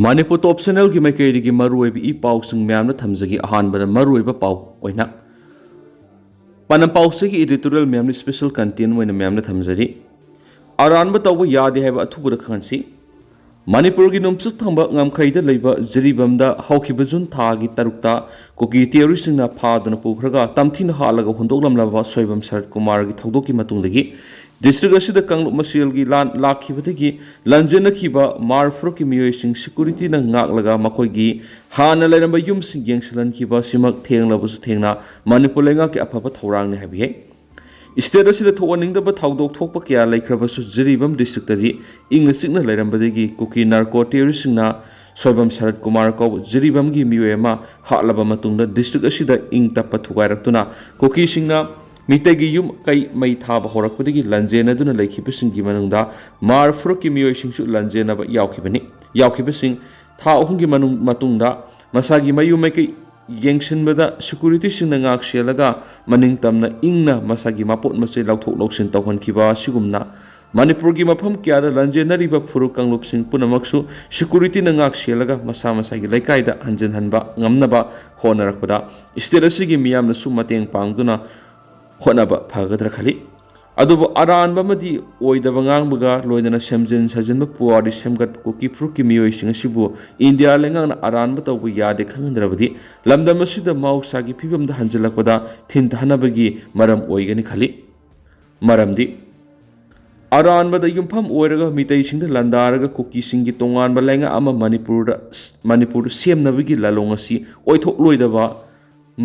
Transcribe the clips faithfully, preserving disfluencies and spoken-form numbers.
ꯃꯅꯤꯄꯨꯔ ꯇꯣꯞ ꯆꯦꯅꯦꯜꯒꯤ ꯃꯥꯏꯀꯩꯗꯒꯤ ꯃꯔꯨꯑꯣꯏꯕ ꯏ ꯄꯥꯎꯁꯤꯡ ꯃꯌꯥꯝꯅ ꯊꯝꯖꯒꯦ꯫ ꯑꯍꯥꯟꯕꯗ ꯃꯔꯨꯑꯣꯏꯕ ꯄꯥꯎ ꯑꯣꯏꯅ ꯄꯥꯟꯗꯝ ꯄꯥꯎꯆꯦꯒꯤ editorial ꯃꯌꯥꯝꯅ special content ꯑꯣꯏꯅ ꯃꯌꯥꯝꯅ ꯊꯝꯖꯔꯤ꯫ ꯑꯔꯥꯟꯕ ꯇꯧꯕ ꯌꯥꯗꯦ ꯍꯥꯏꯕ ꯑꯊꯨꯕꯗ ꯈꯪꯍꯟꯁꯤ꯫ ꯃꯅꯤꯄꯨꯔꯒꯤ ꯅꯣꯡꯆꯨꯞ ꯊꯪꯕ ꯉꯝꯈꯩꯗ ꯂꯩꯕ ꯖꯤꯔꯤꯕꯝꯗ ꯍꯧꯈꯤꯕ ꯖꯨꯟ ꯊꯥꯒꯤ ꯇꯔꯨꯛꯇ ꯀꯨꯀꯤ terroristꯁꯤꯡꯅ ꯐꯥꯗꯨꯅ ꯄꯨꯈ꯭ꯔꯒ ꯇꯝꯊꯤꯅ ꯍꯥꯠꯂꯒ ꯍꯨꯟꯗꯣꯛꯂꯝꯂꯕ ꯁꯣꯏꯕꯝ ꯁꯔꯠ ꯀꯨꯃꯥꯔꯒꯤ ꯊꯧꯗꯣꯛꯀꯤ ꯃꯇꯨꯡꯗꯒꯤ district ꯑꯁꯤꯗ ꯀꯥꯡꯂꯨꯞ ꯃꯁꯦꯜꯒꯤ ꯂꯥꯟ ꯂꯥꯛꯈꯤꯕꯗꯒꯤ ꯂꯥꯟꯖꯦꯟꯅꯈꯤꯕ ꯃꯥꯔ ꯐꯨꯔꯨꯞꯀꯤ ꯃꯤꯑꯣꯏꯁꯤꯡ securityꯅ ꯉꯥꯛꯂꯒ ꯃꯈꯣꯏꯒꯤ ꯍꯥꯟꯅ ꯂꯩꯔꯝꯕ ꯌꯨꯝꯁꯤꯡ ꯌꯦꯡꯁꯤꯜꯍꯟꯈꯤꯕ ꯑꯁꯤꯃꯛ ꯊꯦꯡꯂꯕꯁꯨ ꯊꯦꯡꯅ ꯃꯅꯤꯄꯨꯔ ꯂꯩꯉꯥꯛꯀꯤ ꯑꯐꯕ ꯊꯧꯔꯥꯡꯅꯤ ꯍꯥꯏꯕ ꯌꯥꯏ꯫ State ꯑꯁꯤꯗ ꯊꯣꯛꯍꯟꯅꯤꯡꯗꯕ ꯊꯧꯗꯣꯛ ꯊꯣꯛꯄ ꯀꯌꯥ ꯂꯩꯈ꯭ꯔꯕꯁꯨ ꯖꯤꯔꯤꯕꯥꯝ districtꯇꯗꯤ ꯏꯪꯅ ꯆꯤꯛꯅ ꯂꯩꯔꯝꯕꯗꯒꯤ ꯀꯨꯀꯤ narco terroristꯁꯤꯡꯅ ꯁꯣꯏꯕꯝ ꯁꯔꯠ ꯀꯨꯃꯥꯔ ꯀꯧꯕ ꯖꯤꯔꯤꯕꯥꯝꯒꯤ ꯃꯤꯑꯣꯏ ꯑꯃ ꯍꯥꯠꯂꯕ ꯃꯇꯨꯡꯗ district ꯑꯁꯤꯗ ꯏꯪ ꯇꯞꯄ ꯊꯨꯒꯥꯏꯔꯛꯇꯨꯅ ꯀꯨꯀꯤꯁꯤꯡꯅ ꯃꯤꯇꯩꯒꯤ ꯌꯨꯝ ꯀꯩ ꯃꯩ ꯊꯥꯕ ꯍꯧꯔꯛꯄꯗꯒꯤ ꯂꯥꯟꯖꯦꯟꯅꯗꯨꯅ ꯂꯩꯈꯤꯕꯁꯤꯡꯒꯤ ꯃꯅꯨꯡꯗ ꯃꯥꯔ ꯐꯨꯔꯨꯞꯀꯤ ꯃꯤꯑꯣꯏꯁꯤꯡꯁꯨ ꯂꯥꯟꯖꯦꯟꯅꯕ ꯌꯥꯎꯈꯤꯕꯅꯤ꯫ ꯌꯥꯎꯈꯤꯕꯁꯤꯡ ꯊꯥ ꯑꯍꯨꯝꯒꯤ ꯃꯅꯨꯡ ꯃꯇꯨꯡꯗ ꯃꯁꯥꯒꯤ ꯃꯌꯨꯝ ꯃꯥꯏꯀꯩ ꯌꯦꯡꯁꯤꯟꯕꯗ securityꯁꯤꯡꯅ ꯉꯥꯛ ꯁꯦꯜꯂꯒ ꯃꯅꯤꯡ ꯇꯝꯅ ꯏꯪꯅ ꯃꯁꯥꯒꯤ ꯃꯄꯣꯠ ꯃꯆꯩ ꯂꯧꯊꯣꯛ ꯂꯧꯁꯤꯟ ꯇꯧꯍꯟꯈꯤꯕ ꯑꯁꯤꯒꯨꯝꯅ ꯃꯅꯤꯄꯨꯔꯒꯤ ꯃꯐꯝ ꯀꯌꯥꯗ ꯂꯥꯟꯖꯦꯟꯅꯔꯤꯕ ꯐꯨꯔꯨꯞ ꯀꯥꯡꯂꯨꯞꯁꯤꯡ ꯄꯨꯝꯅꯃꯛꯁꯨ securityꯅ ꯉꯥꯛ ꯁꯦꯜꯂꯒ ꯃꯁꯥ ꯃꯁꯥꯒꯤ ꯂꯩꯀꯥꯏꯗ ꯍꯟꯖꯤꯟꯍꯟꯕ ꯉꯝꯅꯕ ꯍꯣꯠꯅꯔꯛꯄꯗ state ꯑꯁꯤꯒꯤ ꯃꯤꯌꯥꯝꯅꯁꯨ ꯃꯇꯦꯡ ꯄꯥꯡꯗꯨꯅ ꯍꯣꯠꯅꯕ ꯐꯒꯗ꯭ꯔꯥ ꯈꯜꯂꯤ꯫ ꯑꯗꯨꯕꯨ ꯑꯔꯥꯟꯕ ꯑꯃꯗꯤ ꯑꯣꯏꯗꯕ ꯉꯥꯡꯕꯒ ꯂꯣꯏꯅꯅ ꯁꯦꯝꯖꯤꯟ ꯁꯥꯖꯤꯟꯕ ꯄꯨꯋꯥꯔꯤ ꯁꯦꯝꯒꯠꯄ ꯀꯨꯀꯤ ꯐꯨꯔꯨꯞꯀꯤ ꯃꯤꯑꯣꯏꯁꯤꯡ ꯑꯁꯤꯕꯨ ꯏꯟꯗꯤꯌꯥ ꯂꯩꯉꯥꯛꯅ ꯑꯔꯥꯟꯕ ꯇꯧꯕ ꯌꯥꯗꯦ ꯈꯪꯍꯟꯗ꯭ꯔꯕꯗꯤ ꯂꯝꯗꯝ ꯑꯁꯤꯗ ꯃꯍꯧꯁꯥꯒꯤ ꯐꯤꯕꯝꯗ ꯍꯟꯖꯤꯜꯂꯛꯄꯗ ꯊꯤꯟꯊꯅꯕꯒꯤ ꯃꯔꯝ ꯑꯣꯏꯒꯅꯤ ꯈꯜꯂꯤ꯫ ꯃꯔꯝꯗꯤ ꯑꯔꯥꯟꯕꯗ ꯌꯨꯝꯐꯝ ꯑꯣꯏꯔꯒ ꯃꯤꯇꯩꯁꯤꯡꯗ ꯂꯥꯟꯗꯥꯔꯒ ꯀꯨꯀꯤꯁꯤꯡꯒꯤ ꯇꯣꯉꯥꯟꯕ ꯂꯩꯉꯥꯛ ꯑꯃ ꯃꯅꯤꯄꯨꯔꯗ, ꯃꯅꯤꯄꯨꯔꯗ ꯁꯦꯝꯅꯕꯒꯤ ꯂꯥꯂꯣꯡ ꯑꯁꯤ ꯑꯣꯏꯊꯣꯛꯂꯣꯏꯗꯕ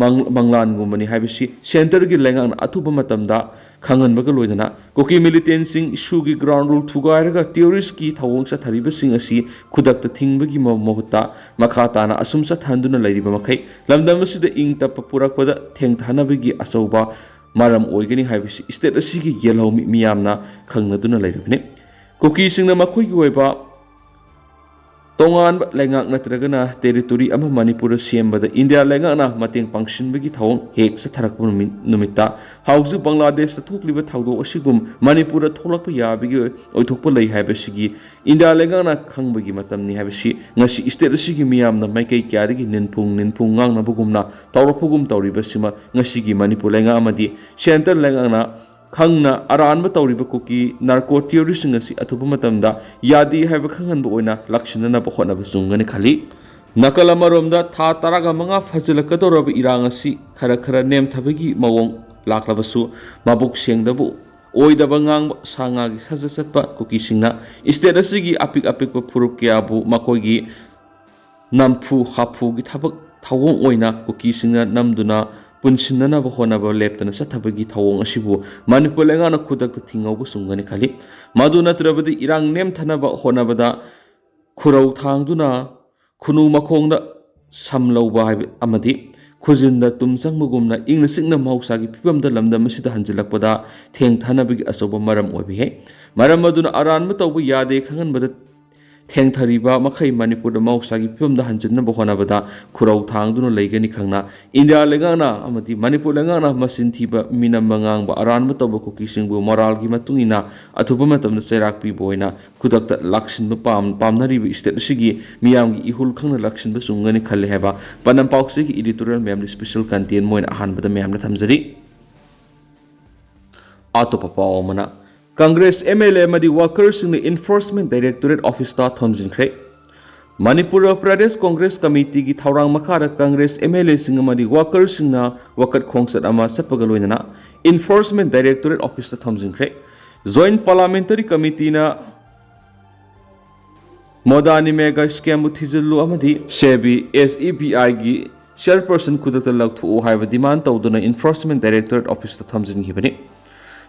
ꯃꯪ-, ꯃꯪꯂꯥꯟꯒꯨꯝꯕꯅꯤ ꯍꯥꯏꯕꯁꯤ centreꯒꯤ ꯂꯩꯉꯥꯛꯅ ꯑꯊꯨꯕ ꯃꯇꯝꯗ ꯈꯪꯍꯟꯕꯒ ꯂꯣꯏꯅꯅ ꯀꯨꯀꯤ militantꯁꯤꯡ ꯏꯁꯨꯒꯤ ground rule ꯊꯨꯒꯥꯏꯔꯒ terroristꯀꯤ ꯊꯧꯑꯣꯡ ꯆꯠꯊꯔꯤꯕꯁꯤꯡ ꯑꯁꯤ ꯈꯨꯗꯛꯇ ꯊꯤꯡꯕꯒꯤ ꯃ-, ꯃꯍꯨꯠꯇ ꯃꯈꯥ ꯇꯥꯅ ꯑꯁꯨꯝ ꯆꯠꯊꯍꯟꯗꯨꯅ ꯂꯩꯔꯤꯕ ꯃꯈꯩ ꯂꯝꯗꯝ ꯑꯁꯤꯗ ꯏꯪ ꯇꯞꯄ ꯄꯨꯔꯛꯄꯗ ꯊꯦꯡꯊꯅꯕꯒꯤ ꯑꯆꯧꯕ ꯃꯔꯝ ꯑꯣꯏꯒꯅꯤ ꯍꯥꯏꯕꯁꯤ state ꯑꯁꯤꯒꯤ ꯌꯦꯜꯍꯧꯃꯤ ꯃꯤꯌꯥꯝꯅ ꯈꯪꯅꯗꯨꯅ ꯂꯩꯔꯤꯕꯅꯤ꯫ ꯀꯨꯀꯤꯁꯤꯡꯅ ꯃꯈꯣꯏꯒꯤ ꯑꯣꯏꯕ ꯇꯣꯉꯥꯟꯕ ꯂꯩꯉꯥꯛ ꯅꯠꯇ꯭ꯔꯒꯅ territory ꯑꯃ ꯃꯅꯤꯄꯨꯔꯗ ꯁꯦꯝꯕꯗ ꯏꯟꯗꯤꯌꯥ ꯂꯩꯉꯥꯛꯅ ꯃꯇꯦꯡ ꯄꯥꯡꯁꯤꯟꯕꯒꯤ ꯊꯧꯑꯣꯡ ꯍꯦꯛ ꯆꯠꯊꯔꯛꯄ ꯅꯨꯃꯤꯠ, ꯅꯨꯃꯤꯠꯇ ꯍꯧꯖꯤꯛ ꯕꯪꯒ꯭ꯂꯥꯗꯦꯁꯇ ꯊꯣꯛꯂꯤꯕ ꯊꯧꯗꯣꯛ ꯑꯁꯤꯒꯨꯝ ꯃꯅꯤꯄꯨꯔꯗ ꯊꯣꯛꯂꯛꯄ ꯌꯥꯕꯒꯤ ꯑꯣꯏꯊꯣꯛꯄ ꯂꯩ ꯍꯥꯏꯕꯁꯤꯒꯤ ꯏꯟꯗꯤꯌꯥ ꯂꯩꯉꯥꯛꯅ ꯈꯪꯕꯒꯤ ꯃꯇꯝꯅꯤ ꯍꯥꯏꯕꯁꯤ ꯉꯁꯤ state ꯑꯁꯤꯒꯤ ꯃꯤꯌꯥꯝꯅ ꯃꯥꯏꯀꯩ ꯀꯌꯥꯗꯒꯤ ꯅꯤꯟꯐꯨꯡ ꯅꯤꯟꯐꯨꯡ ꯉꯥꯡꯅꯕꯒꯨꯝꯅ ꯇꯧꯔꯛꯄꯒꯨꯝ ꯇꯧꯔꯤꯕꯁꯤꯃ ꯉꯁꯤꯒꯤ ꯃꯅꯤꯄꯨꯔ ꯂꯩꯉꯥꯛ ꯑꯃꯗꯤ central ꯂꯩꯉꯥꯛꯅ ꯈꯪꯅ ꯑꯔꯥꯟꯕ ꯇꯧꯔꯤꯕ ꯀꯨꯀꯤ narco terroristꯁꯤꯡ ꯑꯁꯤ ꯑꯊꯨꯕ ꯃꯇꯝꯗ ꯌꯥꯗꯦ ꯍꯥꯏꯕ ꯈꯪꯍꯟꯕ ꯑꯣꯏꯅ ꯂꯥꯛꯁꯤꯟꯅꯅꯕ ꯍꯣꯠꯅꯕ ꯆꯨꯝꯒꯅꯤ ꯈꯜꯂꯤ꯫ ꯅꯥꯀꯜ ꯑꯃꯔꯣꯝꯗ ꯊꯥ ꯇꯔꯥꯒ ꯃꯉꯥ ꯐꯥꯖꯤꯜꯂꯛꯀꯗꯧꯔꯕ ꯏꯔꯥꯡ ꯑꯁꯤ ꯈꯔ ꯈꯔ ꯅꯦꯝꯊꯕꯒꯤ ꯃꯑꯣꯡ ꯂꯥꯛꯂꯕꯁꯨ ꯃꯕꯨꯛ ꯁꯦꯡꯗꯕ ꯑꯣꯏꯗꯕ ꯉꯥꯡꯕ ꯁꯥ ꯉꯥꯒꯤ ꯁꯥꯖꯠ ꯆꯠꯄ ꯀꯨꯀꯤꯁꯤꯡꯅ state ꯑꯁꯤꯒꯤ ꯑꯄꯤꯛ ꯑꯄꯤꯛꯄ ꯐꯨꯔꯨꯞ ꯀꯌꯥꯕꯨ ꯃꯈꯣꯏꯒꯤ ꯅꯝꯐꯨ ꯍꯥꯐꯨꯒꯤ ꯊꯕꯛ ꯊꯧꯑꯣꯡ ꯑꯣꯏꯅ ꯀꯨꯀꯤꯁꯤꯡꯅ ꯅꯝꯗꯨꯅ ꯄꯨꯟꯁꯤꯟꯅꯅꯕ ꯍꯣꯠꯅꯕ ꯂꯦꯞꯇꯅ ꯆꯠꯊꯕꯒꯤ ꯊꯧꯑꯣꯡ ꯑꯁꯤꯕꯨ ꯃꯅꯤꯄꯨꯔ ꯂꯩꯉꯥꯛꯅ ꯈꯨꯗꯛꯇ ꯊꯤꯡꯍꯧꯕ ꯆꯨꯝꯒꯅꯤ ꯈꯜꯂꯤ꯫ ꯃꯗꯨ ꯅꯠꯇ꯭ꯔꯕꯗꯤ ꯏꯔꯥꯡ ꯅꯦꯝꯊꯅꯕ ꯍꯣꯠꯅꯕꯗ ꯈꯨꯔꯧ ꯊꯥꯡꯗꯨꯅ ꯈꯨꯅꯨ ꯃꯈꯣꯡꯗ ꯁꯝ ꯂꯧꯕ ꯍꯥꯏꯕ ꯑꯃꯗꯤ ꯈꯨꯖꯤꯟꯗ ꯇꯨꯝ ꯆꯪꯕꯒꯨꯝꯅ ꯏꯪꯅ ꯆꯤꯛꯅ ꯃꯍꯧꯁꯥꯒꯤ ꯐꯤꯕꯝꯗ ꯂꯝꯗꯝ ꯑꯁꯤꯗ ꯍꯟꯖꯤꯜꯂꯛꯄꯗ ꯊꯦꯡꯊꯅꯕꯒꯤ ꯑꯆꯧꯕ ꯃꯔꯝ ꯑꯣꯏꯕ ꯌꯥꯏ꯫ ꯃꯔꯝ ꯑꯗꯨꯅ ꯑꯔꯥꯟꯕ ꯇꯧꯕ ꯌꯥꯗꯦ ꯈꯪꯍꯟꯕꯗ ꯊꯦꯡꯊꯔꯤꯕ ꯃꯈꯩ ꯃꯅꯤꯄꯨꯔꯗ ꯃꯍꯧꯁꯥꯒꯤ ꯐꯤꯕꯝꯗ ꯍꯟꯖꯤꯟꯅꯕ ꯍꯣꯠꯅꯕꯗ ꯈꯨꯔꯧ ꯊꯥꯡꯗꯨꯅ ꯂꯩꯒꯅꯤ ꯈꯪꯅ ꯏꯟꯗꯤꯌꯥ ꯂꯩꯉꯥꯛꯅ ꯑꯃꯗꯤ ꯃꯅꯤꯄꯨꯔ ꯂꯩꯉꯥꯛꯅ ꯃꯆꯤꯟ ꯊꯤꯕ, ꯃꯤꯅꯝꯕ ꯉꯥꯡꯕ, ꯑꯔꯥꯟꯕ ꯇꯧꯕ ꯀꯨꯀꯤꯁꯤꯡꯕꯨ moralꯒꯤ ꯃꯇꯨꯡ ꯏꯟꯅ ꯑꯊꯨꯕ ꯃꯇꯝꯗ ꯆꯩꯔꯥꯛ ꯄꯤꯕ ꯑꯣꯏꯅ ꯈꯨꯗꯛꯇ ꯂꯥꯛꯁꯤꯟꯕ ꯄꯥꯝ-, ꯄꯥꯝꯅꯔꯤꯕ state ꯑꯁꯤꯒꯤ ꯃꯤꯌꯥꯝꯒꯤ ꯏꯍꯨꯜ ꯈꯪꯅ ꯂꯥꯛꯁꯤꯟꯕ ꯆꯨꯝꯒꯅꯤ ꯈꯜꯂꯤ ꯍꯥꯏꯕ ꯄꯥꯟꯗꯝ ꯄꯥꯎꯆꯦꯒꯤ editorial ꯃꯌꯥꯝꯗ special content ꯑꯃ ꯑꯣꯏꯅ ꯑꯍꯥꯟꯕꯗ ꯃꯌꯥꯝꯅ ꯊꯝꯖꯔꯤ꯫ ꯑꯇꯣꯞꯄ ꯄꯥꯎ ꯑꯃꯅ, Congress MLA ꯑꯃꯗꯤ workerꯁꯤꯡꯅ Enforcement Directorate Officeꯇ ꯊꯣꯝꯖꯤꯟꯈ꯭ꯔꯦ꯫ Manipur Pradesh Congress Committeeꯒꯤ ꯊꯧꯔꯥꯡ ꯃꯈꯥꯗ Congress MLAꯁꯤꯡ ꯑꯃꯗꯤ workerꯁꯤꯡꯅ ꯋꯥꯀꯠ ꯈꯣꯡꯆꯠ ꯑꯃ ꯆꯠꯄꯒ ꯂꯣꯏꯅꯅ Enforcement Directorate Officeꯇ ꯊꯣꯝꯖꯤꯟꯈ꯭ꯔꯦ꯫ Joint Parliamentary Committeeꯅ ꯃꯣꯗꯥꯅꯤ mega scamꯕꯨ ꯊꯤꯖꯤꯜꯂꯨ ꯑꯃꯗꯤ SEBI, SEBIꯒꯤ chairperson ꯈꯨꯗꯛꯇ ꯂꯧꯊꯣꯛꯎ ꯍꯥꯏꯕ demand ꯇꯧꯗꯨꯅ Enforcement Directorate Officeꯇ ꯊꯝꯖꯤꯟꯈꯤꯕꯅꯤ꯫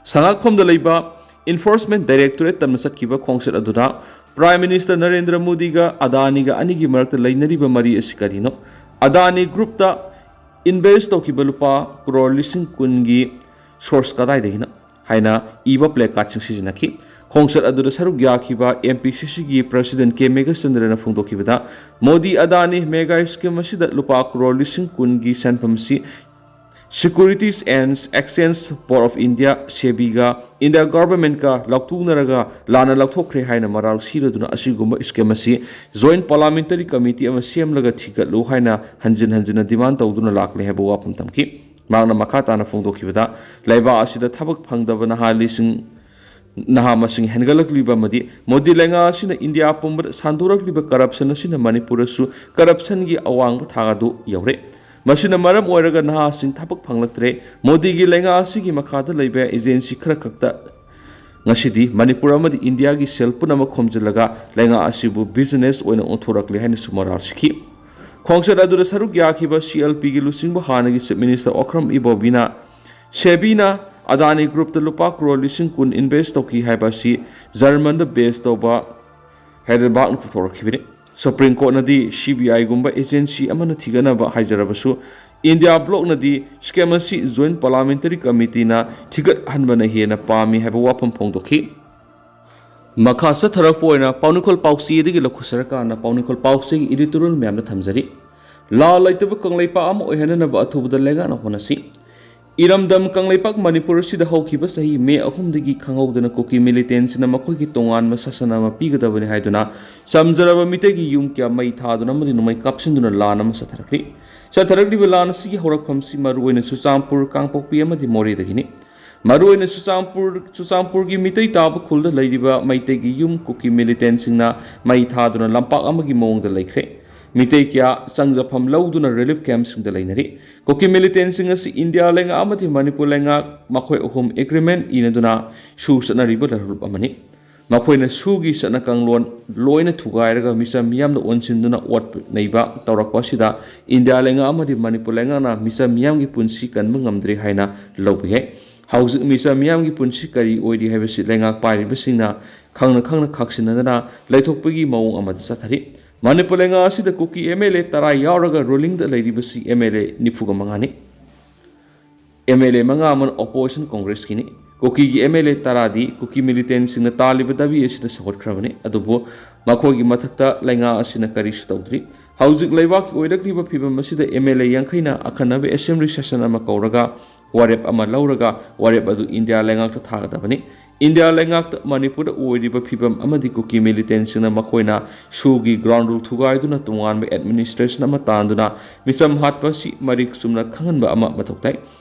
ꯁꯉꯥꯛꯐꯝꯗ ꯂꯩꯕ Enforcement Directorate ꯇꯝꯅ ꯆꯠꯈꯤꯕ ꯈꯣꯡꯆꯠ ꯑꯗꯨꯗ Prime Minister ꯅꯔꯦꯟꯗ꯭ꯔ ꯃꯣꯗꯤꯒ ꯑꯗꯥꯅꯤꯒ ꯑꯅꯤꯒꯤ ꯃꯔꯛꯇ ꯂꯩꯅꯔꯤꯕ ꯃꯔꯤ ꯑꯁꯤ ꯀꯔꯤꯅꯣ? ꯑꯗꯥꯅꯤ Groupꯇ invest ꯇꯧꯈꯤꯕ ꯂꯨꯄꯥ ꯀ꯭ꯔꯣꯔ ꯂꯤꯁꯤꯡ ꯀꯨꯟꯒꯤ source ꯀꯗꯥꯏꯗꯒꯤꯅꯣ? ꯍꯥꯏꯅ ꯏꯕ placardꯁꯤꯡ ꯁꯤꯖꯤꯟꯅꯈꯤ꯫ ꯈꯣꯡꯆꯠ ꯑꯗꯨꯗ ꯁꯔꯨꯛ ꯌꯥꯈꯤꯕ M P C Cꯒꯤ President K ꯃꯦꯘꯆꯟꯗ꯭ꯔꯅ ꯐꯣꯡꯗꯣꯛꯈꯤꯕꯗ, Modi ꯑꯗꯥꯅꯤ mega scheme ꯑꯁꯤꯗ ꯂꯨꯄꯥ ꯀ꯭ꯔꯣꯔ ꯂꯤꯁꯤꯡ ꯀꯨꯟꯒꯤ ꯁꯦꯟꯐꯝ ꯑꯁꯤ Securities and Exchange Board of India, SEBIꯒ India Governmentꯀ ꯂꯥꯎꯊꯣꯛꯅꯔꯒ ꯂꯥꯟꯅ ꯂꯧꯊꯣꯛꯈ꯭ꯔꯦ ꯍꯥꯏꯅ ꯃꯔꯥꯜ ꯁꯤꯔꯗꯨꯅ ꯑꯁꯤꯒꯨꯝꯕ scheme ꯑꯁꯤ Joint Parliamentary Committee ꯑꯃ ꯁꯦꯝꯂꯒ ꯊꯤꯒꯠꯂꯨ ꯍꯥꯏꯅ ꯍꯟꯖꯤꯟ ꯍꯟꯖꯤꯟꯅ demand ꯇꯧꯗꯨꯅ ꯂꯥꯛꯂꯦ ꯍꯥꯏꯕ ꯋꯥꯐꯝ ꯊꯝꯈꯤ꯫ ꯃꯍꯥꯛꯅ ꯃꯈꯥ ꯇꯥꯅ ꯐꯣꯡꯗꯣꯛꯈꯤꯕꯗ, ꯂꯩꯕꯥꯛ ꯑꯁꯤꯗ ꯊꯕꯛ ꯐꯪꯗꯕ ꯅꯍꯥ ꯂꯤꯁꯤꯡ ꯅꯍꯥ ꯃꯁꯤꯡ ꯍꯦꯟꯒꯠꯂꯛꯂꯤꯕ ꯑꯃꯗꯤ ꯃꯣꯗꯤ ꯂꯩꯉꯥꯛ ꯑꯁꯤꯅ ꯏꯟꯗꯤꯌꯥ ꯄꯨꯝꯕꯗ ꯁꯟꯗꯣꯔꯛꯂꯤꯕ corruption ꯑꯁꯤꯅ ꯃꯅꯤꯄꯨꯔꯗꯁꯨ corruptionꯒꯤ ꯑꯋꯥꯡꯕ ꯊꯥꯛ ꯑꯗꯨ ꯌꯧꯔꯦ꯫ ꯃꯁꯤꯅ ꯃꯔꯝ ꯑꯣꯏꯔꯒ ꯅꯍꯥꯁꯤꯡ ꯊꯕꯛ ꯐꯪꯂꯛꯇ꯭ꯔꯦ꯫ ꯃꯣꯗꯤꯒꯤ ꯂꯩꯉꯥꯛ ꯑꯁꯤꯒꯤ ꯃꯈꯥꯗ ꯂꯩꯕ agency ꯈꯔ ꯈꯛꯇ ꯉꯁꯤꯗꯤ ꯃꯅꯤꯄꯨꯔ ꯑꯃꯗꯤ ꯏꯟꯗꯤꯌꯥꯒꯤ ꯁꯦꯜ ꯄꯨꯝꯅꯃꯛ ꯈꯣꯝꯖꯤꯜꯂꯒ ꯂꯩꯉꯥꯛ ꯑꯁꯤꯕꯨ business ꯑꯣꯏꯅ ꯑꯣꯟꯊꯣꯔꯛꯂꯦ ꯍꯥꯏꯅꯁꯨ ꯃꯔꯥꯜ ꯁꯤꯈꯤ꯫ ꯈꯣꯡꯆꯠ ꯑꯗꯨꯗ ꯁꯔꯨꯛ ꯌꯥꯈꯤꯕ C L Pꯒꯤ ꯂꯨꯆꯤꯡꯕ ꯍꯥꯟꯅꯒꯤ Chief Minister ꯑꯣꯀ꯭ꯔꯝ ꯏꯕꯣꯕꯤꯅ SEBIꯅ ꯑꯗꯥꯅꯤ Groupꯇ ꯂꯨꯄꯥ ꯀ꯭ꯔꯣꯔ ꯂꯤꯁꯤꯡ ꯀꯨꯟ invest ꯇꯧꯈꯤ ꯍꯥꯏꯕ ꯑꯁꯤ ꯖꯔꯃꯟꯗ base ꯇꯧꯕ ꯍꯦꯗꯦꯜꯕꯥꯔꯒꯅ ꯄꯨꯊꯣꯔꯛꯈꯤꯕꯅꯤ꯫ Supreme Courtꯅꯗꯤ C B Iꯒꯨꯝꯕ agency ꯑꯃꯅ ꯊꯤꯒꯠꯅꯕ ꯍꯥꯏꯖꯔꯕꯁꯨ, ꯏꯟꯗꯤꯌꯥ ꯕ꯭ꯂꯣꯛꯅꯗꯤ scheme ꯑꯁꯤ Joint Parliamentary Committeeꯅ ꯊꯤꯒꯠꯍꯟꯕꯅ ꯍꯦꯟꯅ ꯄꯥꯝꯃꯤ ꯍꯥꯏꯕ ꯋꯥꯐꯝ ꯐꯣꯡꯗꯣꯛꯈꯤ꯫ ꯃꯈꯥ ꯆꯠꯊꯔꯛꯄ ꯑꯣꯏꯅ ꯄꯥꯎꯅꯤꯈꯣꯜ ꯄꯥꯎꯆꯦꯗꯒꯤ ꯂꯧꯈꯠꯆꯔꯀꯥꯟꯗ ꯄꯥꯎꯅꯤꯈꯣꯜ ꯄꯥꯎꯆꯦꯒꯤ editorial ꯃꯌꯥꯝꯗ ꯊꯝꯖꯔꯤ꯫ ꯂꯥꯜ ꯂꯩꯇꯕ ꯀꯪꯂꯩꯄꯥꯛ ꯑꯃ ꯑꯣꯏꯍꯟꯅꯅꯕ ꯑꯊꯨꯕꯗ ꯂꯩꯉꯥꯛꯅ ꯍꯣꯠꯅꯁꯤ꯫ ꯏꯔꯝꯗꯝ ꯀꯪꯂꯩꯄꯥꯛ ꯃꯅꯤꯄꯨꯔ ꯑꯁꯤꯗ ꯍꯧꯈꯤꯕ ꯆꯍꯤ ꯃꯦ ꯑꯍꯨꯝꯗꯒꯤ ꯈꯪꯍꯧꯗꯅ ꯀꯨꯀꯤ militantꯁꯤꯡꯅ ꯃꯈꯣꯏꯒꯤ ꯇꯣꯉꯥꯟꯕ ꯁꯥꯁꯟ ꯑꯃ ꯄꯤꯒꯗꯕꯅꯤ ꯍꯥꯏꯗꯨꯅ ꯆꯝꯖꯔꯕ ꯃꯤꯇꯩꯒꯤ ꯌꯨꯝ ꯀꯌꯥ ꯃꯩ ꯊꯥꯗꯨꯅ ꯑꯃꯗꯤ ꯅꯣꯡꯃꯩ ꯀꯥꯞꯁꯤꯟꯗꯨꯅ ꯂꯥꯟ ꯑꯃ ꯆꯠꯊꯔꯛꯂꯤ꯫ ꯆꯠꯊꯔꯛꯂꯤꯕ ꯂꯥꯟ ꯑꯁꯤꯒꯤ ꯍꯧꯔꯛꯐꯝꯁꯤ ꯃꯔꯨꯑꯣꯏꯅ ꯆꯨꯔꯆꯥꯟꯄꯨꯔ, ꯀꯥꯡꯄꯣꯛꯄꯤ ꯑꯃꯗꯤ ꯃꯣꯔꯦꯗꯒꯤꯅꯤ꯫ ꯃꯔꯨꯑꯣꯏꯅ ꯆꯨꯔꯆꯥꯟꯄꯨꯔ, ꯆꯨꯔꯆꯥꯟꯄꯨꯔꯒꯤ ꯃꯤꯇꯩ ꯇꯥꯕ ꯈꯨꯜꯗ ꯂꯩꯔꯤꯕ ꯃꯩꯇꯩꯒꯤ ꯌꯨꯝ ꯀꯨꯀꯤ militantꯁꯤꯡꯅ ꯃꯩ ꯊꯥꯗꯨꯅ ꯂꯝꯄꯥꯛ ꯑꯃꯒꯤ ꯃꯑꯣꯡꯗ ꯂꯩꯈ꯭ꯔꯦ꯫ ꯃꯤꯇꯩ ꯀꯌꯥ ꯆꯪꯖꯐꯝ ꯂꯧꯗꯨꯅ relief campꯁꯤꯡꯗ ꯂꯩꯅꯔꯤ꯫ ꯀꯨꯀꯤ militantꯁꯤꯡ ꯑꯁꯤ ꯏꯟꯗꯤꯌꯥ ꯂꯩꯉꯥꯛ ꯑꯃꯗꯤ ꯃꯅꯤꯄꯨꯔ ꯂꯩꯉꯥꯛ ꯃꯈꯣꯏ ꯑꯍꯨꯝ agreement ꯏꯅꯗꯨꯅ ꯁꯨ ꯆꯠꯅꯔꯤꯕ ꯂꯩꯔꯨꯞ ꯑꯃꯅꯤ꯫ ꯃꯈꯣꯏꯅ ꯁꯨꯒꯤ ꯆꯠꯅ ꯀꯥꯡꯂꯣꯟ ꯂꯣꯏꯅ ꯊꯨꯒꯥꯏꯔꯒ ꯃꯤꯆꯝ ꯃꯤꯌꯥꯝꯅ ꯑꯣꯟꯁꯤꯟꯗꯨꯅ ꯑꯣꯠ ꯅꯩꯕ ꯇꯧꯔꯛꯄ ꯑꯁꯤꯗ ꯏꯟꯗꯤꯌꯥ ꯂꯩꯉꯥꯛ ꯑꯃꯗꯤ ꯃꯅꯤꯄꯨꯔ ꯂꯩꯉꯥꯛꯅ ꯃꯤꯆꯝ ꯃꯤꯌꯥꯝꯒꯤ ꯄꯨꯟꯁꯤ ꯀꯟꯕ ꯉꯝꯗ꯭ꯔꯦ ꯍꯥꯏꯅ ꯂꯧꯕ ꯌꯥꯏ꯫ ꯍꯧꯖꯤꯛ ꯃꯤꯆꯝ ꯃꯤꯌꯥꯝꯒꯤ ꯄꯨꯟꯁꯤ ꯀꯔꯤ ꯑꯣꯏꯔꯤ ꯍꯥꯏꯕꯁꯤ ꯂꯩꯉꯥꯛ ꯄꯥꯏꯔꯤꯕꯁꯤꯡꯅ ꯈꯪꯅ ꯈꯪꯅ ꯈꯥꯛꯆꯤꯟꯅꯗꯅ ꯂꯩꯊꯣꯛꯄꯒꯤ ꯃꯑꯣꯡ ꯑꯃꯗ ꯆꯠꯊꯔꯤ꯫ ꯃꯅꯤꯄꯨꯔ ꯂꯩꯉꯥꯛ ꯑꯁꯤꯗ ꯀꯨꯀꯤ M L A ꯇꯔꯥ ꯌꯥꯎꯔꯒ rulingꯗ ꯂꯩꯔꯤꯕꯁꯤ M L A ꯅꯤꯐꯨꯒ ꯃꯉꯥꯅꯤ꯫ M L A ꯃꯉꯥ ꯑꯃꯅ opposition Congressꯀꯤꯅꯤ꯫ ꯀꯨꯀꯤꯒꯤ ꯑꯦꯝ ꯑꯦꯜ ꯑꯦ ꯇꯔꯥꯗꯤ ꯀꯨꯀꯤ ꯃꯤꯂꯤꯇꯦꯟꯁꯤꯡꯅ ꯇꯥꯜꯂꯤꯕ ꯗꯥꯕꯤ ꯑꯁꯤꯗ ꯁꯧꯒꯠꯈ꯭ꯔꯕꯅꯤ꯫ ꯑꯗꯨꯕꯨ ꯃꯈꯣꯏꯒꯤ ꯃꯊꯛꯇ ꯂꯩꯉꯥꯛ ꯑꯁꯤꯅ ꯀꯔꯤꯁꯨ ꯇꯧꯗ꯭ꯔꯤ꯫ ꯍꯧꯖꯤꯛ ꯂꯩꯕꯥꯛꯀꯤ ꯑꯣꯏꯔꯛꯂꯤꯕ ꯐꯤꯕꯝ ꯑꯁꯤꯗ ꯑꯦꯝ ꯑꯦꯜ ꯑꯦ ꯌꯥꯡꯈꯩꯅ ꯑꯈꯟꯅꯕ ꯑꯦꯁꯦꯝꯕ꯭ꯂꯤ ꯁꯦꯁꯟ ꯑꯃ ꯀꯧꯔꯒ ꯋꯥꯔꯦꯞ ꯑꯃ ꯂꯧꯔꯒ ꯋꯥꯔꯦꯞ ꯑꯗꯨ ꯏꯟꯗꯤꯌꯥ ꯂꯩꯉꯥꯛꯇ ꯊꯥꯒꯗꯕꯅꯤ꯫ ꯏꯟꯗꯤꯌꯥ ꯂꯩꯉꯥꯛꯇ ꯃꯅꯤꯄꯨꯔꯗ ꯑꯣꯏꯔꯤꯕ ꯐꯤꯕꯝ ꯑꯃꯗꯤ ꯀꯨꯀꯤ ꯃꯤꯂꯤꯇꯦꯟꯁꯤꯡꯅ ꯃꯈꯣꯏꯅ ꯁꯨꯒꯤ ꯒ꯭ꯔꯥꯎꯟ ꯔꯨꯜ ꯊꯨꯒꯥꯏꯗꯨꯅ ꯇꯣꯉꯥꯟꯕ ꯑꯦꯗꯃꯤꯅꯤꯁꯇ꯭ꯔꯦꯁꯟ ꯑꯃ ꯇꯥꯟꯗꯨꯅ ꯃꯤꯆꯝ ꯍꯥꯠꯄ ꯑꯁꯤ ꯃꯔꯤꯛ ꯆꯨꯝꯅ ꯈꯪꯍꯟꯕ ꯑꯃ ꯃꯊꯧ ꯇꯥꯏ꯫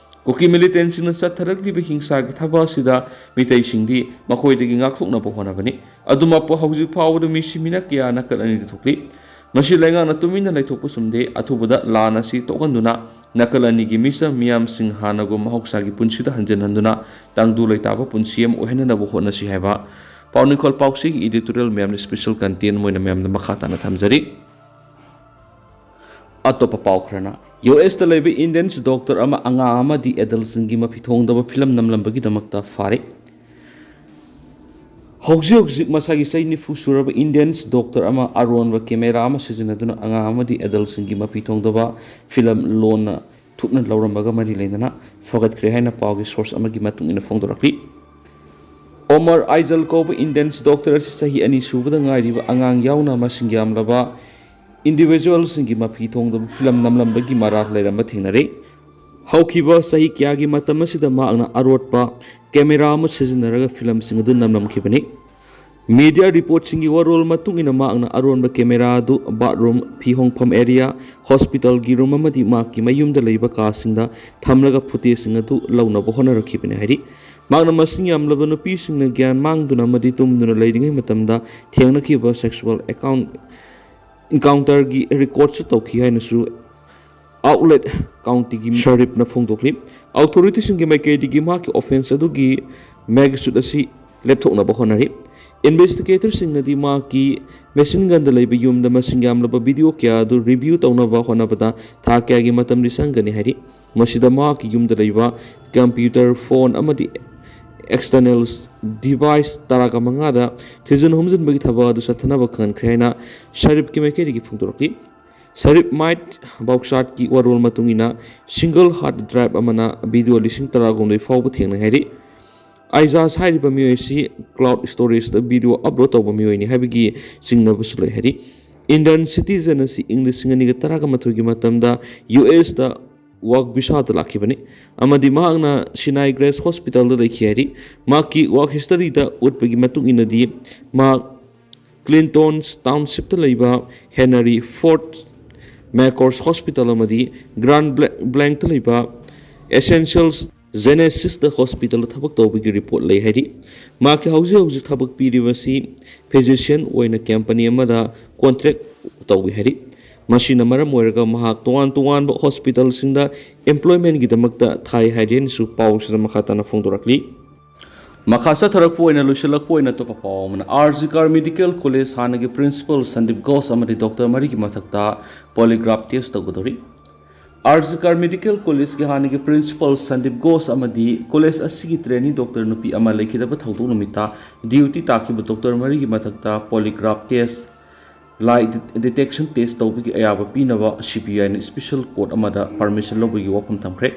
ꯀꯨꯀꯤ ꯃꯤꯂꯤꯇꯦꯟꯁꯤꯡꯅ ꯆꯠꯊꯔꯛꯂꯤꯕ ꯍꯤꯡꯁꯥꯒꯤ ꯊꯕꯛ ꯑꯁꯤꯗ ꯃꯤꯇꯩꯁꯤꯡꯗꯤ ꯃꯈꯣꯏꯗꯒꯤ ꯉꯥꯛꯊꯣꯛꯅꯕ ꯍꯣꯠꯅꯕꯅꯤ꯫ ꯑꯗꯨꯃꯛꯄꯨ ꯍꯧꯖꯤꯛ ꯐꯥꯎꯕꯗ ꯃꯤꯁꯤ ꯃꯤꯅ ꯀꯌꯥ ꯅꯥꯀꯜ ꯑꯅꯤꯗ ꯊꯣꯛꯂꯤ꯫ ꯃꯁꯤ ꯂꯩꯉꯥꯛꯅ ꯇꯨꯃꯤꯟꯅ ꯂꯩꯊꯣꯛꯄ ꯆꯨꯝꯗꯦ꯫ ꯑꯊꯨꯕꯗ ꯂꯥꯟ ꯑꯁꯤ ꯇꯣꯛꯍꯟꯗꯨꯅ ꯅꯥꯀꯜ ꯑꯅꯤꯒꯤ ꯃꯤꯆꯝ ꯃꯤꯌꯥꯝꯁꯤꯡ ꯍꯥꯟꯅꯒꯨꯝ ꯃꯍꯧꯁꯥꯒꯤ ꯄꯨꯟꯁꯤꯗ ꯍꯟꯖꯤꯟꯍꯟꯗꯨꯅ ꯇꯪꯗꯨ ꯂꯩꯇꯥꯕ ꯄꯨꯟꯁꯤ ꯑꯃ ꯑꯣꯏꯍꯟꯅꯅꯕ ꯍꯣꯠꯅꯁꯤ ꯍꯥꯏꯕ ꯄꯥꯎꯅꯤꯡꯈꯣꯜ ꯄꯥꯎꯆꯦꯒꯤ ꯏꯗꯤꯇꯣꯔꯤꯌꯦꯜ ꯃꯌꯥꯝꯅ ꯁ꯭ꯄꯦꯁꯦꯜ ꯀꯟꯇꯦꯟ ꯑꯣꯏꯅ ꯃꯌꯥꯝꯗ ꯃꯈꯥ ꯇꯥꯅ ꯊꯝꯖꯔꯤ꯫ ꯑꯇꯣꯞꯄ ꯄꯥꯎ ꯈꯔꯅ, ꯌꯨ ꯑꯦꯁꯇ ꯂꯩꯕ ꯏꯟꯗꯤꯌꯟꯁ ꯗꯣꯛꯇꯔ ꯑꯃ ꯑꯉꯥꯡ ꯑꯃꯗꯤ ꯑꯦꯗꯜꯁꯤꯡꯒꯤ ꯃꯐꯤ ꯊꯣꯡꯗꯕ ꯐꯤꯂꯝ ꯅꯝꯂꯝꯕꯒꯤꯗꯃꯛꯇ ꯐꯥꯔꯦ꯫ ꯍꯧꯖꯤꯛ ꯍꯧꯖꯤꯛ ꯃꯁꯥꯒꯤ ꯆꯍꯤ ꯅꯤꯐꯨ ꯁꯨꯔꯕ ꯏꯟꯗꯤꯌꯟꯁ ꯗꯣꯛꯇꯔ ꯑꯃ ꯑꯔꯣꯟꯕ ꯀꯦꯃꯦꯔꯥ ꯑꯃ ꯁꯤꯖꯤꯟꯅꯗꯨꯅ ꯑꯉꯥꯡ ꯑꯃꯗꯤ ꯑꯦꯗꯜꯁꯤꯡꯒꯤ ꯃꯐꯤ ꯊꯣꯡꯗꯕ ꯐꯤꯂꯝ ꯂꯣꯟꯅ ꯊꯨꯞꯅ ꯂꯧꯔꯝꯕꯒ ꯃꯔꯤ ꯂꯩꯅꯅ ꯐꯒꯠꯈ꯭ꯔꯦ ꯍꯥꯏꯅ ꯄꯥꯎꯒꯤ ꯁꯣꯔꯁ ꯑꯃꯒꯤ ꯃꯇꯨꯡ ꯏꯟꯅ ꯐꯣꯡꯗꯣꯔꯛꯂꯤ꯫ ꯑꯣꯃꯔ ꯑꯥꯏꯖꯜ ꯀꯧꯕ ꯏꯟꯗꯤꯌꯟꯁ ꯗꯣꯛꯇꯔ ꯑꯁꯤ ꯆꯍꯤ ꯑꯅꯤ ꯁꯨꯕꯗ ꯉꯥꯏꯔꯤꯕ ꯑꯉꯥꯡ ꯌꯥꯎꯅ ꯃꯁꯤꯡ ꯌꯥꯝꯂꯕ ꯏꯟꯗꯤꯚꯤꯖꯨꯋꯦꯜꯁꯤꯡꯒꯤ ꯃꯐꯤ ꯊꯣꯡꯗꯕ ꯐꯤꯂꯝ ꯅꯝꯂꯝꯕꯒꯤ ꯃꯔꯥꯜ ꯂꯩꯔꯝꯕ ꯊꯦꯡꯅꯔꯦ꯫ ꯍꯧꯈꯤꯕ ꯆꯍꯤ ꯀꯌꯥꯒꯤ ꯃꯇꯝ ꯑꯁꯤꯗ ꯃꯍꯥꯛꯅ ꯑꯔꯣꯠꯄ ꯀꯦꯃꯦꯔꯥ ꯑꯃ ꯁꯤꯖꯤꯟꯅꯔꯒ ꯐꯤꯂꯝꯁꯤꯡ ꯑꯗꯨ ꯅꯝꯂꯝꯈꯤꯕꯅꯤ꯫ ꯃꯤꯗꯤꯌꯥ ꯔꯤꯄꯣꯔꯠꯁꯤꯡꯒꯤ ꯋꯥꯔꯣꯜ ꯃꯇꯨꯡ ꯏꯟꯅ ꯃꯍꯥꯛꯅ ꯑꯔꯣꯟꯕ ꯀꯦꯃꯦꯔꯥ ꯑꯗꯨ ꯕꯥꯠꯔꯨꯝ, ꯐꯤ ꯍꯣꯡꯐꯝ ꯑꯦꯔꯤꯌꯥ, ꯍꯣꯁꯄꯤꯇꯥꯜꯒꯤ ꯔꯨꯝ ꯑꯃꯗꯤ ꯃꯍꯥꯛꯀꯤ ꯃꯌꯨꯝꯗ ꯂꯩꯕ ꯀꯥꯁꯤꯡꯗ ꯊꯝꯂꯒ ꯐꯨꯇꯦꯖꯁꯤꯡ ꯑꯗꯨ ꯂꯧꯅꯕ ꯍꯣꯠꯅꯔꯛꯈꯤꯕꯅꯤ ꯍꯥꯏꯔꯤ꯫ ꯃꯍꯥꯛꯅ ꯃꯁꯤꯡ ꯌꯥꯝꯂꯕ ꯅꯨꯄꯤꯁꯤꯡꯅ ꯒ꯭ꯌꯥꯟ ꯃꯥꯡꯗꯨꯅ ꯑꯃꯗꯤ ꯇꯨꯝꯗꯨꯅ ꯂꯩꯔꯤꯉꯩ ꯃꯇꯝꯗ ꯊꯦꯡꯅꯈꯤꯕ ꯁꯦꯛꯁꯨꯋꯦꯜ ꯑꯦꯀꯥꯎꯟ ꯏꯟꯀꯥꯎꯟꯇꯔꯒꯤ ꯔꯦꯀꯣꯔꯠꯁꯨ ꯇꯧꯈꯤ ꯍꯥꯏꯅꯁꯨ ꯑꯥꯎꯠꯂꯦꯠ ꯀꯥꯎꯟꯇꯤꯒꯤ ꯁꯔꯤꯞꯅ ꯐꯣꯡꯗꯣꯛꯂꯤ꯫ ꯑꯣꯊꯣꯔꯤꯇꯤꯁꯤꯡꯒꯤ ꯃꯥꯏꯀꯩꯗꯒꯤ ꯃꯍꯥꯛꯀꯤ ꯑꯣꯐꯦꯟꯁ ꯑꯗꯨꯒꯤ ꯃꯦꯒꯅꯤꯆꯨꯠ ꯑꯁꯤ ꯂꯦꯞꯊꯣꯛꯅꯕ ꯍꯣꯠꯅꯔꯤ꯫ ꯏꯟꯚꯦꯁꯇꯤꯒꯦꯇꯔꯁꯤꯡꯅꯗꯤ ꯃꯍꯥꯛꯀꯤ ꯃꯦꯁꯤꯟ ꯒꯟꯗ ꯂꯩꯕ ꯌꯨꯝꯗ ꯃꯁꯤꯡ ꯌꯥꯝꯂꯕ ꯚꯤꯗꯤꯑꯣ ꯀꯌꯥ ꯑꯗꯨ ꯔꯤꯚꯤꯌꯨ ꯇꯧꯅꯕ ꯍꯣꯠꯅꯕꯗ ꯊꯥ ꯀꯌꯥꯒꯤ ꯃꯇꯝꯗꯤ ꯆꯪꯒꯅꯤ ꯍꯥꯏꯔꯤ꯫ ꯃꯁꯤꯗ ꯃꯍꯥꯛꯀꯤ ꯌꯨꯝꯗ ꯂꯩꯕ ꯀꯝꯄ꯭ꯌꯨꯇꯔ, ꯐꯣꯟ ꯑꯃꯗꯤ ꯑꯦꯛꯁꯇꯔꯅꯦꯜ ꯗꯤꯚꯥꯏꯁ ꯇꯔꯥꯒ ꯃꯉꯥꯗ ꯊꯤꯖꯤꯟ ꯍꯨꯝꯖꯤꯟꯕꯒꯤ ꯊꯕꯛ ꯑꯗꯨ ꯆꯠꯊꯅꯕ ꯈꯪꯍꯟꯈ꯭ꯔꯦ ꯍꯥꯏꯅ ꯁꯔꯤꯞꯀꯤ ꯃꯥꯏꯀꯩꯗꯒꯤ ꯐꯣꯡꯗꯣꯔꯛꯂꯤ꯫ ꯁꯔꯤꯞ ꯃꯥꯏꯠ ꯕꯥꯎꯁꯥꯠꯀꯤ ꯋꯥꯔꯣꯜ ꯃꯇꯨꯡ ꯏꯟꯅ, ꯁꯤꯡꯒꯜ ꯍꯥꯔꯠ ꯗ꯭ꯔꯥꯏꯚ ꯑꯃꯅ ꯚꯤꯗꯤꯑꯣ ꯂꯤꯁꯤꯡ ꯇꯔꯥꯍꯨꯝꯗꯣꯏ ꯐꯥꯎꯕ ꯊꯦꯡꯅꯩ ꯍꯥꯏꯔꯤ꯫ ꯑꯥꯏꯖꯥꯖ ꯍꯥꯏꯔꯤꯕ ꯃꯤꯑꯣꯏ ꯑꯁꯤ ꯀ꯭ꯂꯥꯎꯗ ꯁ꯭ꯇꯣꯔꯦꯖꯇ ꯚꯤꯗꯤꯑꯣ ꯑꯞꯂꯣꯗ ꯇꯧꯕ ꯃꯤꯑꯣꯏꯅꯤ ꯍꯥꯏꯕꯒꯤ ꯆꯤꯡꯅꯕꯁꯨ ꯂꯩ ꯍꯥꯏꯔꯤ꯫ ꯏꯟꯗꯤꯌꯟ ꯁꯤꯇꯤꯖꯟ ꯑꯁꯤ ꯏꯪ ꯂꯤꯁꯤꯡ ꯑꯅꯤꯒ ꯇꯔꯥꯒ ꯃꯥꯊꯣꯏꯒꯤ ꯃꯇꯝꯗ ꯌꯨ ꯑꯦꯁꯇ ꯋꯥꯔꯛ ꯚꯤꯁꯥꯗ ꯂꯥꯛꯈꯤꯕꯅꯤ ꯑꯃꯗꯤ ꯃꯍꯥꯛꯅ ꯁꯤꯅꯥꯏ ꯒ꯭ꯔꯦꯁ ꯍꯣꯁꯄꯤꯇꯥꯜꯗ ꯂꯩꯈꯤ ꯍꯥꯏꯔꯤ꯫ ꯃꯍꯥꯛꯀꯤ ꯋꯥꯔꯛ ꯍꯤꯁꯇꯔꯤꯗ ꯎꯠꯄꯒꯤ ꯃꯇꯨꯡ ꯏꯟꯅꯗꯤ ꯃꯍꯥꯛ ꯀ꯭ꯂꯤꯟꯇꯣꯟꯁ ꯇꯥꯎꯟꯁꯤꯞꯇ ꯂꯩꯕ ꯍꯦꯅꯔꯤ ꯐꯣꯔꯠ ꯃꯦꯀꯣꯔꯁ ꯍꯣꯁꯄꯤꯇꯥꯜ ꯑꯃꯗꯤ ꯒ꯭ꯔꯥꯟ ꯕ꯭ꯂꯦ-, ꯕ꯭ꯂꯦꯡꯛꯇ ꯂꯩꯕ ꯑꯦꯁꯦꯟꯁꯤꯌꯦꯜꯁ ꯖꯦꯅꯦꯁꯤꯁꯇ ꯍꯣꯁꯄꯤꯇꯥꯜꯗ ꯊꯕꯛ ꯇꯧꯕꯒꯤ ꯔꯤꯄꯣꯔꯠ ꯂꯩ ꯍꯥꯏꯔꯤ꯫ ꯃꯍꯥꯛꯀꯤ ꯍꯧꯖꯤꯛ ꯍꯧꯖꯤꯛ ꯊꯕꯛ ꯄꯤꯔꯤꯕꯁꯤ ꯐꯤꯖꯤꯁꯤꯌꯟ ꯑꯣꯏꯅ ꯀꯝꯄꯅꯤ ꯑꯃꯗ ꯀꯣꯟꯇ꯭ꯔꯦꯛ ꯇꯧꯏ ꯍꯥꯏꯔꯤ꯫ ꯃꯁꯤꯅ ꯃꯔꯝ ꯑꯣꯏꯔꯒ ꯃꯍꯥꯛ ꯇꯣꯉꯥꯟ ꯇꯣꯉꯥꯟꯕ ꯍꯣꯁꯄꯤꯇꯥꯜꯁꯤꯡꯗ ꯑꯦꯝꯄ꯭ꯂꯣꯏꯃꯦꯟꯒꯤꯗꯃꯛꯇ ꯊꯥꯏ ꯍꯥꯏꯔꯦꯅꯁꯨ ꯄꯥꯎꯁꯤꯗ ꯃꯈꯥ ꯇꯥꯅ ꯐꯣꯡꯗꯣꯔꯛꯂꯤ꯫ ꯃꯈꯥ ꯆꯠꯊꯔꯛꯄ ꯑꯣꯏꯅ ꯂꯣꯏꯁꯤꯜꯂꯛꯄ ꯑꯣꯏꯅ ꯑꯇꯣꯞꯄ ꯄꯥꯎ ꯑꯃꯅ, R G Kar medical college ꯍꯥꯟꯅꯒꯤ ꯄ꯭ꯔꯤꯟꯁꯤꯄꯥꯜ ꯁꯟꯗꯤꯞ ꯘꯣꯁ ꯑꯃꯗꯤ ꯗꯣꯛꯇꯔ ꯃꯔꯤꯒꯤ ꯃꯊꯛꯇ ꯄꯣꯂꯤꯒ꯭ꯔꯥꯐ ꯇꯦꯁ ꯇꯧꯒꯗꯧꯔꯤ꯫ ꯑꯥꯔ ꯖꯤ ꯀꯥꯔ ꯃꯦꯗꯤꯀꯦꯜ ꯀꯣꯂꯦꯖꯀꯤ ꯍꯥꯟꯅꯒꯤ ꯄ꯭ꯔꯤꯟꯁꯤꯄꯥꯜ ꯁꯟꯗꯤꯞ ꯘꯣꯁ ꯑꯃꯗꯤ ꯀꯣꯂꯦꯖ ꯑꯁꯤꯒꯤ ꯇ꯭ꯔꯦꯅꯤ ꯗꯣꯛꯇꯔ ꯅꯨꯄꯤ ꯑꯃ ꯂꯩꯈꯤꯗꯕ ꯊꯧꯗꯣꯛ ꯅꯨꯃꯤꯠꯇ ꯗ꯭ꯌꯨꯇꯤ ꯇꯥꯈꯤꯕ ꯗꯣꯛꯇꯔ ꯃꯔꯤꯒꯤ ꯃꯊꯛꯇ ꯄꯣꯂꯤꯒ꯭ꯔꯥꯐ ꯇꯦꯁ, ꯂꯥꯏ ꯗꯤ-, ꯗꯤꯇꯦꯛꯁꯟ ꯇꯦꯁ ꯇꯧꯕꯒꯤ ꯑꯌꯥꯕ ꯄꯤꯅꯕ ꯁꯤ ꯕꯤ ꯑꯥꯏꯅ ꯏꯁꯄꯤꯁꯦꯜ ꯀꯣꯔꯠ ꯑꯃꯗ ꯄꯔꯃꯤꯁꯟ ꯂꯧꯕꯒꯤ ꯋꯥꯐꯝ ꯊꯝꯈ꯭ꯔꯦ꯫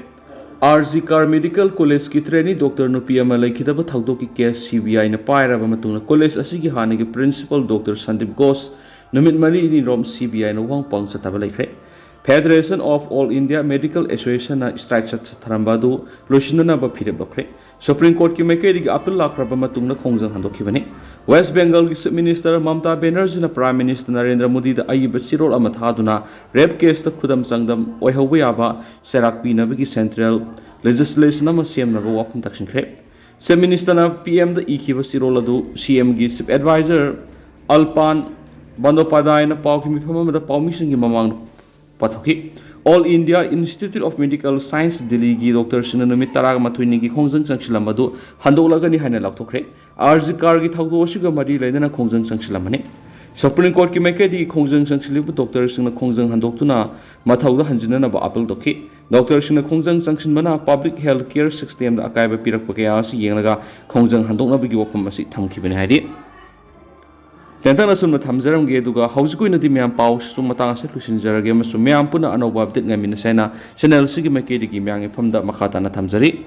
ꯑꯥꯔ ꯖꯤ ꯀꯥꯔ ꯃꯦꯗꯤꯀꯦꯜ ꯀꯣꯂꯦꯖꯀꯤ ꯇ꯭ꯔꯦꯅꯤ ꯗꯣꯛꯇꯔ ꯅꯨꯄꯤ ꯑꯃ ꯂꯩꯈꯤꯗꯕ ꯊꯧꯗꯣꯛꯀꯤ ꯀꯦꯁ ꯁꯤ ꯕꯤ ꯑꯥꯏꯅ ꯄꯥꯏꯔꯕ ꯃꯇꯨꯡꯗ ꯀꯣꯂꯦꯖ ꯑꯁꯤꯒꯤ ꯍꯥꯟꯅꯒꯤ ꯄ꯭ꯔꯤꯟꯁꯤꯄꯥꯜ ꯗꯣꯛꯇꯔ ꯁꯟꯗꯤꯞ ꯘꯣꯁ ꯅꯨꯃꯤꯠ ꯃꯔꯤꯅꯤꯔꯣꯝ ꯁꯤ ꯕꯤ ꯑꯥꯏꯅ ꯋꯥꯍꯪ ꯄꯥꯎ ꯆꯠꯊꯕ ꯂꯩꯈ꯭ꯔꯦ꯫ Federation of All India Medical Associationꯅ ꯁ꯭ꯇ꯭ꯔꯥꯏꯛ ꯆꯠꯊꯔꯝꯕ ꯑꯗꯨ ꯂꯣꯏꯁꯤꯟꯅꯅꯕ ꯐꯤꯔꯦꯞ ꯂꯧꯈ꯭ꯔꯦ꯫ ꯁꯨꯄ꯭ꯔꯤꯝ ꯀꯣꯔꯠꯀꯤ ꯃꯥꯏꯀꯩꯗꯒꯤ ꯑꯄꯤꯜ ꯂꯥꯛꯈ꯭ꯔꯕ ꯃꯇꯨꯡꯗ ꯈꯣꯡꯖꯪ ꯍꯟꯗꯣꯛꯈꯤꯕꯅꯤ꯫ ꯋꯦꯁ ꯕꯦꯡꯒꯜꯒꯤ ꯆꯤꯐ ꯃꯤꯅꯤꯁꯇꯔ ꯃꯃꯇꯥ ꯕꯦꯅꯔꯖꯤꯅ ꯄ꯭ꯔꯥꯏꯝ ꯃꯤꯅꯤꯁꯇꯔ ꯅꯔꯦꯟꯗ꯭ꯔ ꯃꯣꯗꯤꯗ ꯑꯏꯕ ꯆꯦꯔꯣꯜ ꯑꯃ ꯊꯥꯗꯨꯅ ꯔꯦꯞ ꯀꯦꯁꯇ ꯈꯨꯗꯝ ꯆꯥꯡꯗꯝ ꯑꯣꯏꯍꯧꯕ ꯌꯥꯕ ꯆꯩꯔꯥꯛ ꯄꯤꯅꯕꯒꯤ ꯁꯦꯟꯇ꯭ꯔꯦꯜ ꯂꯦꯖꯤꯁꯂꯦꯁꯟ ꯑꯃ ꯁꯦꯝꯅꯕ ꯋꯥꯐꯝ ꯇꯥꯛꯁꯤꯟꯈ꯭ꯔꯦ꯫ ꯆꯤꯐ ꯃꯤꯅꯤꯁꯇꯔꯅ ꯄꯤ ꯑꯦꯝꯗ ꯏꯈꯤꯕ ꯆꯦꯔꯣꯜ ꯑꯗꯨ ꯁꯤ ꯑꯦꯝꯒꯤ ꯆꯤꯐ ꯑꯦꯗꯚꯥꯏꯖꯔ ꯑꯜꯄꯥꯟ ꯕꯟꯗꯣꯄꯥꯙ꯭ꯌꯥꯌꯅ ꯄꯥꯎꯒꯤ ꯃꯤꯐꯝ ꯑꯃꯗ ꯄꯥꯎꯃꯤꯁꯤꯡꯒꯤ ꯃꯃꯥꯡꯗ ꯄꯥꯊꯣꯛꯈꯤ꯫ All India Institute of Medical Science ꯗꯤꯜꯂꯤꯒꯤ ꯗꯣꯛꯇꯔꯁꯤꯡꯅ ꯅꯨꯃꯤꯠ ꯇꯔꯥꯃꯥꯊꯣꯏꯅꯤꯒꯤ ꯈꯣꯡꯖꯪ ꯆꯪꯁꯤꯜꯂꯝꯕꯗꯨ ꯍꯟꯗꯣꯛꯂꯒꯅꯤ ꯍꯥꯏꯅ ꯂꯥꯎꯊꯣꯛꯈ꯭ꯔꯦ꯫ ꯑꯥꯔ ꯖꯤ ꯀꯥꯔꯒꯤ ꯊꯧꯗꯣꯛ ꯑꯁꯤꯒ ꯃꯔꯤ ꯂꯩꯅꯅ ꯈꯣꯡꯖꯪ ꯆꯪꯁꯤꯜꯂꯝꯕꯅꯤ꯫ ꯁꯨꯄ꯭ꯔꯤꯝ ꯀꯣꯔꯠꯀꯤ ꯃꯥꯏꯀꯩꯗꯒꯤ ꯈꯣꯡꯖꯪ ꯆꯪꯁꯤꯜꯂꯤꯕ ꯗꯣꯛꯇꯔꯁꯤꯡꯅ ꯈꯣꯡꯖꯪ ꯍꯟꯗꯣꯛꯇꯨꯅ ꯃꯊꯧꯗ ꯍꯟꯖꯤꯟꯅꯅꯕ ꯑꯥꯄꯤꯜ ꯇꯧꯈꯤ꯫ ꯗꯣꯛꯇꯔꯁꯤꯡꯅ ꯈꯣꯡꯖꯪ ꯆꯪꯁꯤꯟꯕꯅ ꯄꯕ꯭ꯂꯤꯛ ꯍꯦꯜꯊ ꯀꯦꯌꯔ ꯁꯤꯁꯇꯦꯝꯗ ꯑꯀꯥꯏꯕ ꯄꯤꯔꯛꯄ ꯀꯌꯥ ꯑꯁꯤ ꯌꯦꯡꯂꯒ ꯈꯣꯡꯖꯪ ꯍꯟꯗꯣꯛꯅꯕꯒꯤ ꯋꯥꯐꯝ ꯑꯁꯤ ꯊꯝꯈꯤꯕꯅꯤ ꯍꯥꯏꯔꯤ꯫ ꯇꯦꯟꯇꯛꯅ ꯁꯨꯝꯅ ꯊꯝꯖꯔꯝꯒꯦ, ꯑꯗꯨꯒ ꯍꯧꯖꯤꯛ ꯑꯣꯏꯅꯗꯤ ꯃꯌꯥꯝ ꯄꯥꯎꯁꯨ ꯃꯇꯥꯡ ꯑꯁꯤꯗ ꯂꯣꯏꯁꯤꯟꯖꯔꯒꯦ ꯑꯃꯁꯨꯡ ꯃꯌꯥꯝ ꯄꯨꯟꯅ ꯑꯅꯧꯕ ꯑꯞꯗꯦꯠ ꯉꯥꯏꯃꯤꯟꯅꯁꯦ ꯍꯥꯏꯅ ꯆꯦꯅꯦꯜ ꯑꯁꯤꯒꯤ ꯃꯥꯏꯀꯩꯗꯒꯤ ꯃꯌꯥꯝꯒꯤ ꯃꯐꯝꯗ ꯃꯈꯥ ꯇꯥꯅ ꯊꯝꯖꯔꯤ꯫